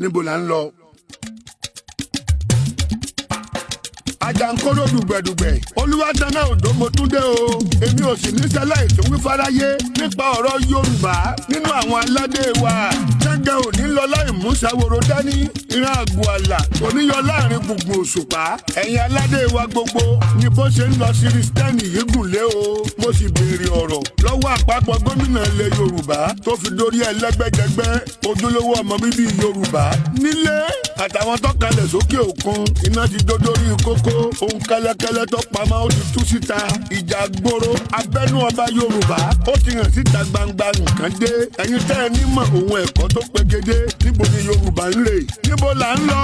Níbo là ń lọ? Ajankoro dùgbẹ̀dùgbẹ̀, Olúwadáná Òjó, mo tún dé o. Èmi ò sì ní sẹ́láì tó wí fáráyé nípa ọ̀rọ̀ Yorùbá nínú àwọn aládé wa. Gẹ́gẹ́ òní lọ láì mú Ṣàwòrò dání, ìran àgọ́ àlà oníyọ láàrin gbùngbùn òṣùpá. Ẹ̀yin aládé wa gbogbo ni bó ṣe ń lọ sí Kristẹni yìí gùn lé o. Mo sì béèrè ọ̀rọ̀ lọ́wọ́ àpapọ̀ gómìnà ilẹ̀ Yorùbá tó fi dórí ẹlẹ́gbẹ́jẹgbẹ́, ojúlówó ọmọ bíbí Yorùbá nílé àtàwọn tó kalẹ̀ sókè òkun. Iná ti dó dórí kókó, ohun kẹ́lẹ́kẹ́lẹ́ tó pamọ́ ó ti tú síta. Ìjà gbòòrò abẹ́nú ọba Yorùbá ó ti hàn síta gbangba. Nǹkan dé. Ẹ̀yin tẹ́ ẹ nímọ̀ òun ẹ̀kọ́ tó pegedé, níbo ni Yorùbá ń rè? Níbo là ń lọ?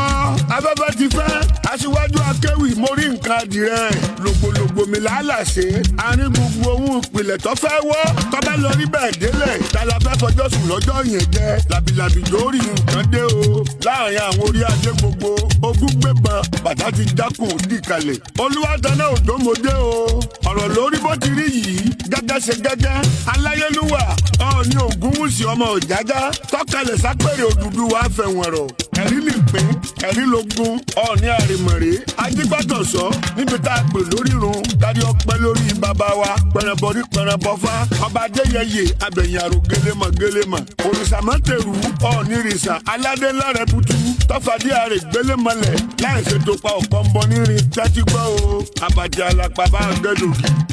Afẹ́fẹ́ ti fẹ́ aṣíwájú akéwì, mo rí nǹkan adìrẹ lògbòlògbò mi làálàṣe àárín gbogbo ohun ìpìlẹ̀ tó fẹ́ wọ́. Tọ́ba lọ rí bẹ́ẹ̀ délẹ̀, ta la fẹ́ fọjọ́ sùn lọ́jọ́ yẹn jẹ́ làbìlàbì lórí. Nǹkan dé o láàrin àwọn orí adé gbogbo. Ogún gbébọn bàtà ti dákùn dì kalẹ̀. Olúwadáná Òjòmọdé o, ọ̀rọ̀ lórí bó ti rí yìí gẹ́gẹ́ ṣe gẹ́gẹ́. Aláyélúwà Ọọ̀ni Ògúnwùsì ọmọ Òjájá tọ́kalẹ̀ sápẹ̀rẹ̀ Odùduwà fẹ̀wọ̀n rọ̀. Ẹ̀rí nìpín, ẹ̀rí lógún. Ọọ̀ni àrèmọ̀rẹ́ ajígbàtọ̀sọ́ níbi tá a pè lórírun dárí ọpẹ́ lórí bàbá wa pẹ̀rẹ̀bọ̀rí pẹ̀rẹ̀bọ̀fá, ọba Adéyẹyè abẹ̀yìn àrò gélémọ̀ gélémọ̀, òrìṣàmọ́tẹ̀rù Ọọ̀ni rìṣà aládé ńlá rẹ̀ butu tọ́fàdí àrè gbélémọlẹ̀ láì ṣètò pa ọ̀kan bọ nírin. Tẹ́tí gbọ́ o, àbàjẹ́ alápá bá gẹ́dọ̀gì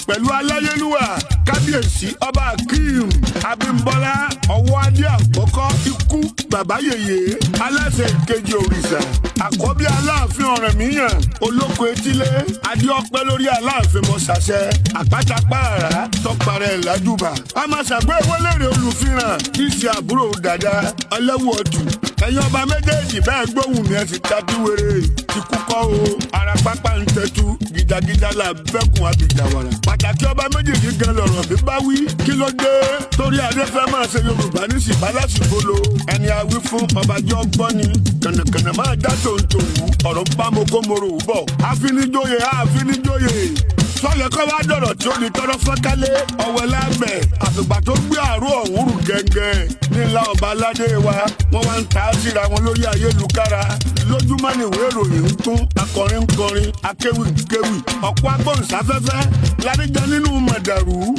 pẹ̀lú aláyélúwà kábíyèsí ọba Akeem Abímbọ́lá ọwọ́ adé àkọ́kọ́, ikú bàbá yèyé, aláṣẹ ìkejì òrìṣà, àkọ́bí aláàfin Ọ̀rànmíyàn olóko etílé adéọpẹ́ lórí aláàfin mọ̀ṣàṣẹ àpáta pààrà tọparẹ lájúbà àmàṣàgbé wọlére olùfihàn kì í ṣe àbúrò dàda ọlẹ́wọ̀ ọ̀tù. Ẹ̀yin ọba méjèèjì bẹ́ẹ̀ gbóhùn mi, ẹ̀ sì tajú wéré ti kú kọ́ o. Ara pápá ń tẹ́tú gidagida la bẹ́kùn abìjàwàrà. Pàtàkì ọba méjèèjì gan lọ̀rọ̀ bí bá wí. Kí ló dé torí adé fẹ́ máa ṣe Yorùbá ní sìbálàsìbolo? Ẹni awí fún ọba jọ gbọ́ ni kànàkànà máa dá tòǹtòwú. Ọ̀rọ̀ bá mo kó mo rò ó bọ̀. Àfinijóye àfinijóye sọyẹ kọ́ wá dọ̀rọ̀ tí ó di tọ́rọ́ fọ́nkálé ọ̀wẹ́ lábẹ́. Àfìgbà tó gbé àrò ọ̀hún rù gẹ́gẹ́ nílá ọba aládé wa, wọ́n wá ń ta á síra wọn lórí ayélujára. Lójúmọ́ ni ìwé ìròyìn ń kún, akọrin ń kọrin, akéwì ń kéwì, ọ̀pọ̀ agbóhùnsáfẹ́fẹ́ láríjẹ nínú mọ̀dàrú.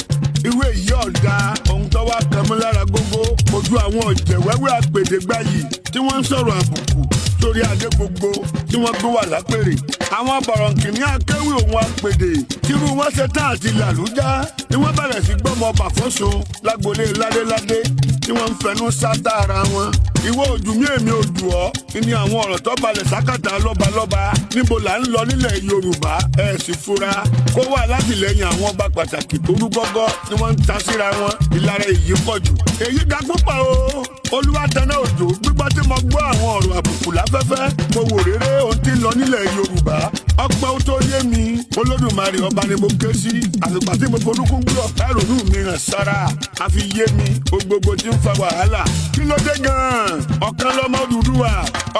Irú èyí ọ̀dà ohun tó wá kan mọ́ lára gógó ojú àwọn ọ̀jẹ̀ wẹ́wẹ́ àpèdégbáyì tí wọ́n ń sọ̀rọ̀ àbùkù sórí adé gbogbo tí wọ́n gbé wà lápèrè. Àwọn bọ̀rọ̀ǹkìní akéwì òun àpèdè tírú wọn ṣe tán àti làlújá ni wọ́n bẹ̀rẹ̀ sí gbọ́mọ ọba fọ́sùn lágbolé ládéládé tí wọ́n ń fẹnu sátá ara wọn. Ìwọ ojú mi, èmi ojú ọ ní àwọn ọ̀rọ̀ tó balẹ̀ sákàtà lọ́balọ́ba. Níbo là ń lọ nílẹ̀ Yorùbá? Ẹ̀ sì fura kó wà látìlẹ́yìn àwọn ọba pàtàkì tó rú gọ́gọ́ ni wọ́n ń ta síra wọn. Ìlara èyí pọ̀ jù, èyí ga púpọ̀ o. Olúwadáná Òjò, gbígbọ́ tí mo gbọ́ àwọn ọ̀rọ̀ àbùkù láfẹ́fẹ́, mo wò réré ohun tí ń lọ nílẹ̀ Yorùbá. Ọpẹ́ ó tó yé mi, Olódùmarè ọba ni mo ké sí. Àfìgbà tí mo forúkún gbé ọ̀pá ìrònú mi ràn sára, àfi yé mi gbogbo tí ń fa wàhálà. Kí ló dé gan-an? Ọ̀kan lọ́mọ Odùduwà,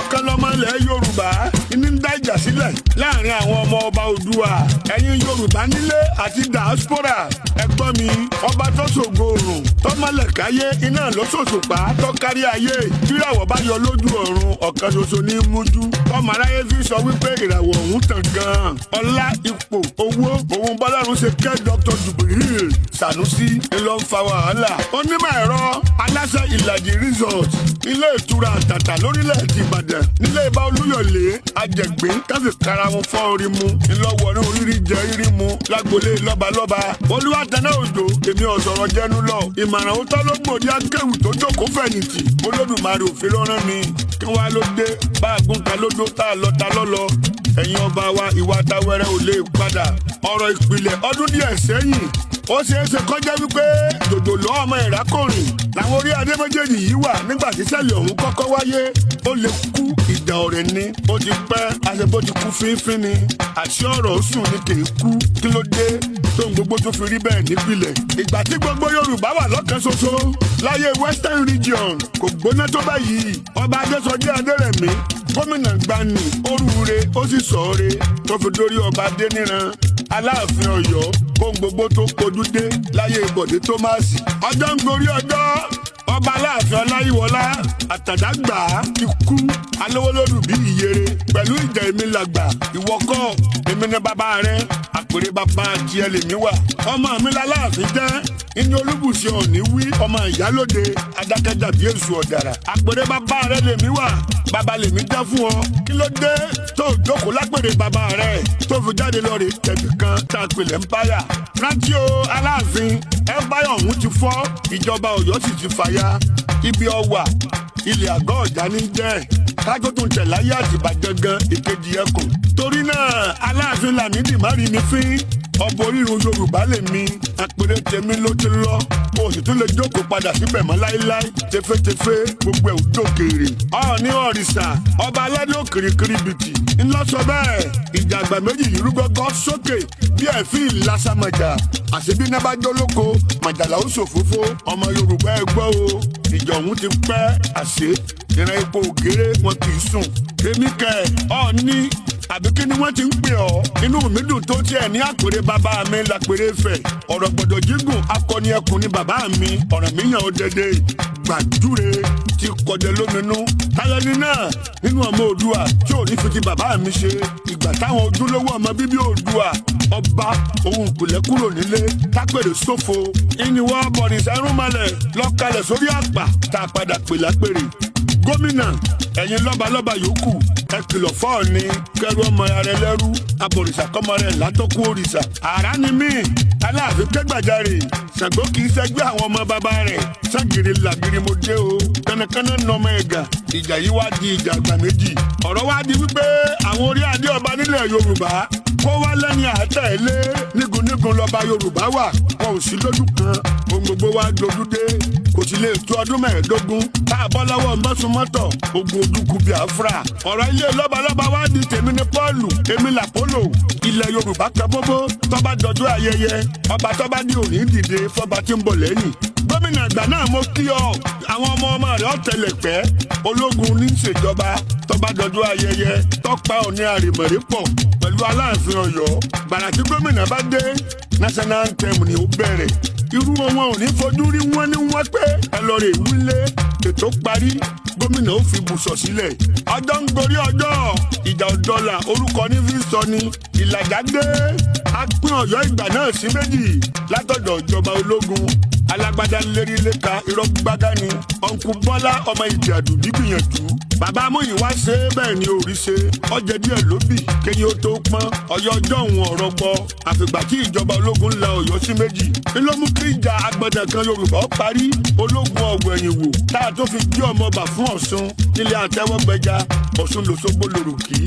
ọ̀kan lọ́mọ ilẹ̀ Yorùbá ní ń dá ìjà sílẹ̀ láàrin àwọn ọmọ ọba Odùduwà. Ẹ̀yin Yorùbá nílé àti diaspora, ẹ gbọ́ mi. Ọba tó ṣògo òrùn tọ́mọlẹ̀ káyé, iná ló ṣòṣùpá tó kárí ayé. Tíràwọ̀ bá yọ lójú ọ̀run, ọ̀kan ṣoṣo ní mújú tọ́mọ aráyé fi sọ wípé ìràwọ̀ ọ̀hún tàn gan-an. Ọlá, ipò, owó òun bọ́lárun ṣe kẹ́ Dr. Jubril Sanusi ń lọ ń fa wàhálà. Onímọ̀ ẹ̀rọ aláṣẹ Ìlàjì Resort, ilé ìtura àtàtà lórílẹ̀ ti Ìbàdàn nílé ìbá Olúyọ̀lé àjẹgbín káfí kára wọn fọ́ orí mu ńlọ́wọ́ ní orírí jẹ rírí mu lágbolé lọ́balọ́ba. Olúwadáná Òjò, èmi ọ̀sọ̀rọ̀ jẹnu lọ. Ìmọ̀ràn òótọ́ ló gbòdì akéwì tó jókòó fẹ̀yìntì. Olódùmarè òfin ló rán mi. Kí wàá ló dé bá a gún ta lódó tá a lọ ta lọ́lọ́? Ẹ̀yin ọba wa, ìwà tawẹ́rẹ́ ò lè padà. Ọ̀rọ̀ ìpìlẹ̀ ọdún díẹ̀ sẹ́yìn, ó ṣeé ṣe kọjá wípé jòjòló ọmọ ìrákòrìn làwọn orí adé méjèèjì yìí wà nígbà tí ṣẹlẹ̀ ọ̀hún kọ́kọ́ wáyé. Ó lè kú ìjà ọ̀rẹ́ ni ó ti pẹ́ àṣebó ti kú fínfín ni àṣì ọ̀rọ̀ sùn ni kì í kú. Kí ló dé tóun gbogbo tó fi rí bẹ́ẹ̀ nípìnlẹ̀? Ìgbà tí gbogbo Yorùbá wà lọ́kàn ṣoṣo láyé Western Region, kò gbóná tó báyìí. Ọba Adésọjí Adérẹ̀mí Gómìnà gbani orúure ó sì sọ̀ọ́re tó fi dórí ọba Adéníran Aláàfin Ọ̀yọ́, kó gbogbo tó kojú dé láyé Bọ̀dé Tómásì. Ọjọ́ ń gorí ọjọ́, ọba Aláàfin Ọláyíwọlá Àtàdágbà ti kú, alówólódù bí ìyèrè pẹ̀lú ìjà. Èmi làgbà, ìwọ́kọ́, èmi ní bàbá rẹ, àpèrè bàbá tiẹ̀ lèmi wà. Ọmọ mi láláàfin jẹ́ inú Olúbùsì òní wí, ọmọ ìyálóde adákẹ́jà bí èṣù ọ̀dàrà. Àpèrè bàbá rẹ lèmi wà, bàbá lèmi jẹ́ fún ọ. Kí ló dé tó jókòó lápèrè bàbá rẹ tó fi jáde lọ rè tẹ̀bí kan tá a pèlè empire? Rántí o, Aláàfin, empire ọ̀hún ti fọ́, ìjọba Ọ̀yọ́ sì ti fàya. Ibi ọwà ilẹ̀ àgọ́ ọ̀já ní jẹ́ kájọ́ tó ń tẹ̀ láyé àtìbà gangan ìkejì ẹkùn. Torí náà, Aláàfin Lámìdí, má rí mi fín. Ọba orírun Yorùbá lè mi, àpèrè tèmi ló ti lọ, o sì tún lè jókòó padà síbẹ̀ mọ́ láéláé. Tefetefe gbogbo ẹ̀ ò dòkèrè. Ọ̀ọ́ni ọ̀rìṣà ọba aládé òkìrìkìrì bìtì ńlọ sọ bẹ́ẹ̀. Ìjà àgbà méjì yìí rúgọ́gọ́ sókè bí ẹ̀fín ìlàsàmọ̀jà, àṣebí náà bá jólóko màjàlá ó ṣòfófó. Ọmọ Yorùbá, ẹ gbọ́ o, ìjà ọ̀hún ti pẹ́, àṣé ìran epo ògèrè wọn kì í sùn. Èmi kẹ Ọ̀ọ́ni àbí kí ni wọ́n ti ń pè ọ́? Inú mi dùn tó tiẹ̀ ní àpèrè bàbá mi lápèrè fẹ̀. Ọ̀rọ̀ gbọ́dọ̀ jígùn, akọni ẹkùn ni bàbá mi. Ọ̀ràn mi yàn ó dédé gbàdúre ti kọjẹ lóminú. Tayọni náà nínú ọmọ Oòdùà tí ò ní fi ti bàbá mi ṣe? Ìgbà táwọn ojúlówó ọmọ bíbí Oòdùà ọba ohun ìpìlẹ̀ kúrò nílé tápèrè ṣòfò, ìníwọ́ bọ̀rìṣà irúnmalẹ̀ lọ́kàlẹ̀ sórí àpà tá a padà pè lápèrè. Gómìnà, ẹ̀yin lọ́balọ́ba yòókù, ẹ kìlọ̀ fọ́ọ̀ni kẹrù ọmọ rẹ lẹ́rú, abọ̀rìṣà kọ́mọ rẹ látọ́kù òrìṣà. Àrá ni mí, Aláàfin kẹ́gbàjarè. Ṣàngó kì í ṣẹgbẹ́ àwọn ọmọ bàbá rẹ̀. Ságìrì làgìrì mo dé o, kánnakánná nọmọ ẹ̀gà. Ìjà yìí wá di ìjà àgbà méjì. Ọ̀rọ̀ wá di wípé àwọn orí adé ọba nílẹ̀ Yorùbá kó wá lẹ́ni àtẹ̀lé. Nígunnígun lọ́ba Yorùbá wà, wọn ò sí lójú kan. Ohun gbogbo wa dojú dé, kò sì lè tó ọdún 15 tá a bọ́ lọ́wọ́ mọ́sùmọ́tọ̀ ogun ojúkú Biafra. Ọ̀rọ̀ ilé lọ́balọ́ba wá di tèmi ní Pọ́ọ̀lù, èmi làpólò. Ilẹ̀ Yorùbá kan bóbó tọ́ba dọjú ayẹyẹ ọba tọ́ba ní òní dìde fọba tí ń bọ̀ lẹ́yìn. Gómìnà àgbà náà, mo kí ọ. Àwọn ọmọ ọmọ rẹ̀ ọ̀tẹlẹ̀pẹ́ ológun ní ìṣèjọba tọ́ba dọjú ayẹyẹ tọ́pa òní àrèmọ̀rẹ́ pọ̀ pẹ̀lú Aláàfin Ọ̀yọ́. Gbàrà tí gómìnà bá dé, national anthem ni ó bẹ̀rẹ̀. Irú wọn ò ní fojú rí wọn ní wọn pé ẹ lọ rè wílé. Ètò parí, gómìnà ó fi bùsọ̀ sílẹ̀. Ọjọ́ ń gorí ọjọ́, ìjà ọ̀dọ́là orúkọ ní fi sọ ni. Ìlàjà dé, a pín Ọ̀yọ́ ìgbà náà sí méjì látọ̀dọ̀ ìjọba ológun. Alágbádá lérí léka, irọ́ gbágá ni. Ọ̀nkú Bọ́lá ọmọ ìdí àdùbí gbìyànjú. Bàbá Amóyìnwá ṣe é, bẹ́ẹ̀ ni òrí ṣe ọjẹ́ díẹ̀ lóbì kéyìn ó tó pọ́n. Ọ̀yọ́ ọjọ́ òun ọ̀rọ̀ gbọ́, àfìgbà tí ìjọba ológun la Ọ̀yọ́ sí méjì ní ló mú kí ìjà agbọ̀dàn kan Yorùbá ó parí. Ológun ọ̀wẹ̀yìn wò tá a tó fi gbé ọmọ ọba fún Ọ̀ṣun nílé àtẹ́wọ́gbẹja. Ọ̀ṣun lòṣogbo lòrùkì,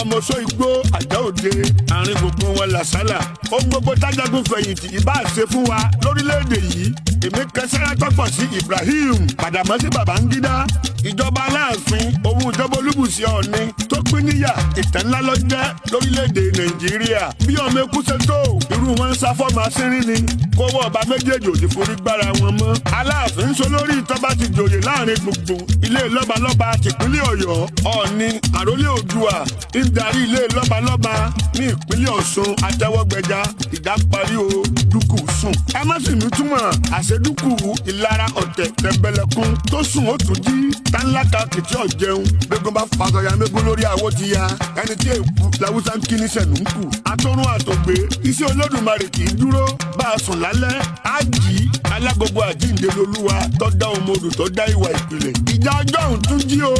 ọmọ sọ igbó àjá òde, àárín gbogbo wọn làṣálà. Ohun gbogbo tájagun fẹ̀yìntì ìbá ṣe fún wa lórílẹ̀‐èdè yìí, èmi kẹsẹ́rẹ́ tọ́pọ̀ sí Ibrahim Badamasi Babangida. Ìjọba Aláàfin òun ìjọba Olúbùsì Ọ̀ni tó pín níyà, ìtàn ńlá ló jẹ́ lórílẹ̀‐èdè Nàìjíríà. Bí ọmọ eku ṣe tó, irú wọn ń sá fọ́ọ̀mù asínrín ni. Kówó ọba méjèèjì ò ti forí gbára wọn mọ́. Aláàfin ń sọ lórí ìtọ́ba ti jòyè láàrin gbùngbùn ilé lọ́balọ́ba tìpínlẹ̀ Ọ̀yọ́. Ọ̀ni àrólé Oòduà ń darí ilé lọ́balọ́ba ní ìpínlẹ̀ Ọ̀ṣun àtẹwọ́gbẹja. Ìjà parí o, dúkù sùn. Ẹ má sì mí túmọ̀ àṣedúkù ìlara ọ̀tẹ̀ tẹ̀m̀bẹ̀lẹ̀kun tó sùn ó tún jí táńláka kìtì ọ̀jẹun. Gbẹ́gun bá fasọ̀yà mẹ́gun lórí àwo ti ya ẹni tí èkú làwùsá ń kí ní sẹ̀nù ń kù. Atọ́run àtògbé, iṣẹ́ Olódùmarè kì í dúró. Bá a sùn lálẹ́ á jí. Alágogo àjíǹde lolúwa tó dá ọmọ odò tó dá ìwà ìpìlẹ̀. Ìjà ọjọ́ òun tún jí o.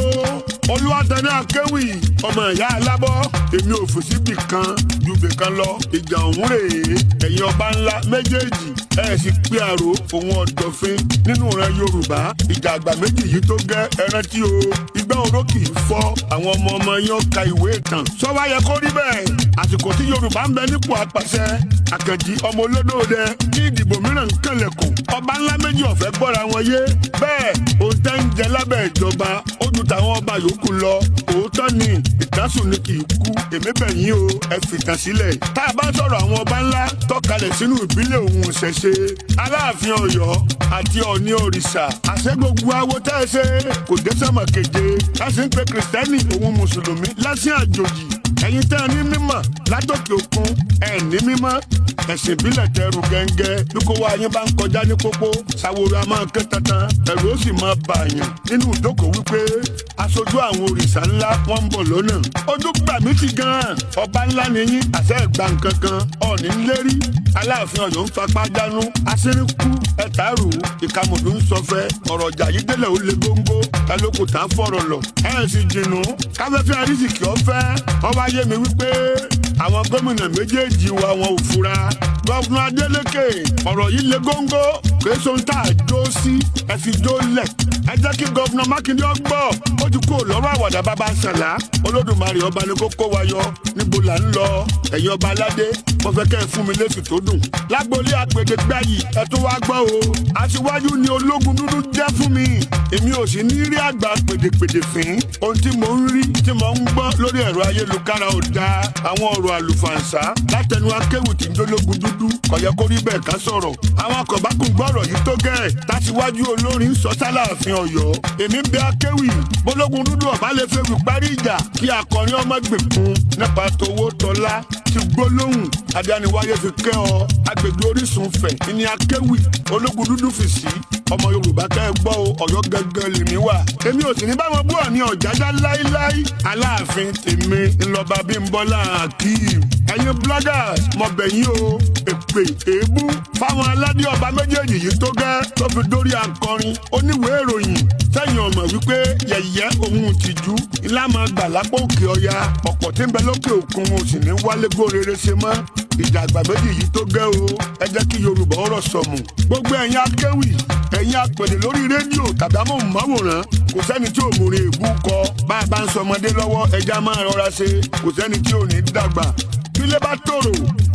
Olúwatẹ̀ní akéwì, ọmọ ìyá alábọ́, èmi ò fò síbì kan ju bì kan lọ. Ìjà òun rèé. Ẹ̀yin ọba ńlá méjèèjì, ẹ̀ sì pé àrò òun ọ̀dọ̀fin nínú ìran Yorùbá. Ìjà àgbà méjì yìí tó gẹ́, ẹran tí o igbá oró kì í fọ́. Àwọn ọmọ ọmọ yẹn ó ka ìwé ìtàn. Sọ wá yẹ kó rí bẹ́ẹ̀? Àsìkò tí Yorùbá ń bẹ nípò apàṣẹ, Àkànjì ọmọ olódòdẹ, tí ìdìbò mìíràn ń kànlẹ̀kùn, ọba ńlá méjì ọ̀fẹ́ gbọ́ra wọn yé. Bẹ́ẹ̀ ohun tẹ́ ń jẹ lábẹ́ ìjọba ó ju tàwọn ọba yòókù lọ. Òótọ́ ni, ìtàsùn ni kì í kú. Èmi bẹ̀ yín o, ẹ fìtàn sílẹ̀. Tá a bá sọ̀rọ̀ àwọn ọba ńlá tọ́kalẹ̀ sínú ìbílẹ̀ òun ìṣẹ̀ṣe, Aláàfin Ọ̀yọ́ àti Ọ̀ọ̀ni òrìṣà, àṣẹ gbogbo awo tẹ́ ẹ ṣe kò dé sọ́mọ̀ keje. Láti ń pe Kìrìsìtẹ́nì òun Mùsùlùmí lásìn àjòjì. Ẹ̀yin tẹ́ ẹ ní mímọ̀ látòkè òkun, ẹ̀ ní mímọ́ ẹ̀sìn ìbílẹ̀ tẹrù gẹ́ngẹ́. Bí kò wá yín bá ń kọjá ní pópó, ṣàwòrò a máa ké tantan, ẹ̀rù ó sì máa bàyàn nínú ìdókòó wípé aṣojú àwọn òrìṣà ńlá wọ́n ń bọ̀ lọ́nà. Ojú gbà mí ti gan-an. Ọba ńlá ni yín, àṣẹ ìgbà nǹkan kan. Ọ̀ọ́nì ń lérí, Aláàfin Ọ̀yọ́ ń fapá dánú, aṣíríkú ẹ̀tàrù ìkàmùdù ń sọfẹ́. Ọ̀rọ̀ ọjà yìí délẹ̀, ó le góńgó. Ta ló kò tá fọ̀rọ̀ lọ? Ẹ̀ sì jìnnú káfẹ́fẹ́ arísìkì ọ̀fẹ́. Ọba yé mi wípé àwọn gómìnà méjèèjì wa, wọn ò fura. Governor Adeleke, ọ̀rọ̀ yìí le góńgó, kò é so ń tà jó sí. Ẹ fi jó lẹ̀, ẹ jẹ́ kí Governor Mákindé ọgbọ́. Ó ti kú lọ́rọ̀ àwàdà. Bàbá sàlá, Olódùmarè ọba ni kó kó wa yọ. Níbo là ń lọ? Ẹ̀yin ọba aládé, mo fẹ́ kẹ́ ẹ fún mi lésì tó dùn. Lágboolé àpèdè gbáyì, ẹ tún wá gbọ́ o. Aṣíwájú ni ológun dúdú jẹ́ fún mi, èmi ò sì ní rí àgbà pèdèpèdè fín. Ohun tí mo ń rí, tí mo ń gbọ́ lórí ẹ̀rọ ayélujára ò dáa. Àwọn ọ̀rọ̀ àlùfàǹsá látẹnu akéwì tí ń jólógun dúdú, kò yẹ kó rí bẹ́ẹ̀. Ká sọ̀rọ̀ àwọn akọ̀bákùn gbọ́rọ̀ yìí tó gẹ́ tàṣíwájú olórin sọ sálàáfin Ọ̀yọ́. Èmi ń bẹ akéwì, bólógun dúdú ọ̀bá lè fẹ́ wí parí ìjà, kí akọrin ọmọ gbèkún nípa towó tọ́lá ti gbólóhùn adániwáyé fi kẹ́ ọ. Agbègbè orísun fẹ̀ ní akéwì ológun dúdú fi sí. Ọmọ Yorùbá, kẹ́ ẹ gbọ́ o, Ọ̀yọ́ gangan lèmi wà. Èmi ò sì ní báwọn bú Ọ̀ní Ọ̀jájá láíláí. Aláàfin tèmi ńlọba Bímbọ́lá Akeem. Ẹ̀yin bloggers, mo bẹ̀ yín o. Èpè èébú fáwọn aládé ọba méjèèjì yìí tó gẹ́, tó fi dórí akọrin oníwèé ìròyìn. Sẹ́yìn ọmọ wípé yẹ̀yẹ́ òun tìjú ńlá máa gbà lápò òkè ọya. Ọ̀pọ̀ tí ń bẹ lókè òkun ò sì ní wálé gbórere ṣe mọ́. Ìjà àgbà méjì yìí tó gẹ́ o. Ẹ jẹ́ kí Yorùbá ọ̀rọ̀ sọ̀mù. Gbogbo ẹ̀yin akéwì, ẹ̀yin apèdè lórí rédíò tàbí amóhùnmáwòrán, kò sẹ́ni tí ò múrin èébú kọ. Bá a bá ń sọmọdé lọ́wọ́, ẹja máa rọra ṣe. Kò sẹ́ni tí ò ní dàgbà. Bílé bá tòrò,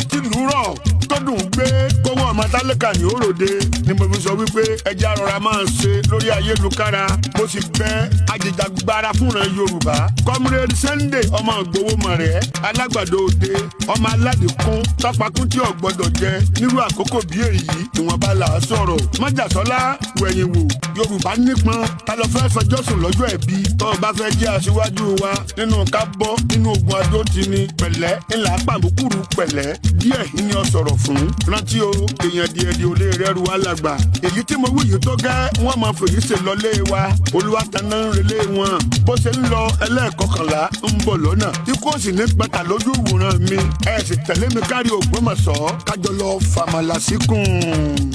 tìlú rọ̀, tó dùn gbé, kówó ọmọ tálíkà ní òròde ni mo fi sọ wípé ẹja rọra máa ṣe lórí ayélujára. Mo sì bẹ̀ ajìjàgbara fúnra Yorùbá, Comrade Sunday ọmọ Ìgbòho mọ̀rẹ́, alágbàdo òde, ọmọ aládìkún tọpakún tí ò gbọdọ̀ jẹ nírú àkókò bí èyí. Ìwọ̀nba là á sọ̀rọ̀. Májàsọ́lá, wẹ̀yìn wò. Yorùbá nípọn. Ta ló fẹ́ fẹjọ́ sùn lọ́jọ́ ẹ̀bí? Tọ́ ọ bá fẹ́ jẹ́ aṣíwájú wa nínú ká bọ́ nínú ogun adó ti ni pẹ̀lẹ́ ńlá pàmùkùrù pẹ̀lẹ́ díẹ̀ ní ọ sọ̀rọ̀ fún. Rántí o, èèyàn díẹ̀ di olè rẹ́rù alàgbà. Èyí tí mo wí yìí tó gẹ́, wọ́n máa fèyí ṣe lọlé wa. Olúwatanná ń relé wọn bó ṣe ń lọ. Ẹlẹ́ẹ̀kọkànlá ń bọ̀ lọ́nà tí kò sì ní pẹ́ta lójú ìwòran mi. Ẹ sì tẹ̀lé mi kárí Ògbómọ̀ṣọ́, kájọ lọ fàmàlà síkùn.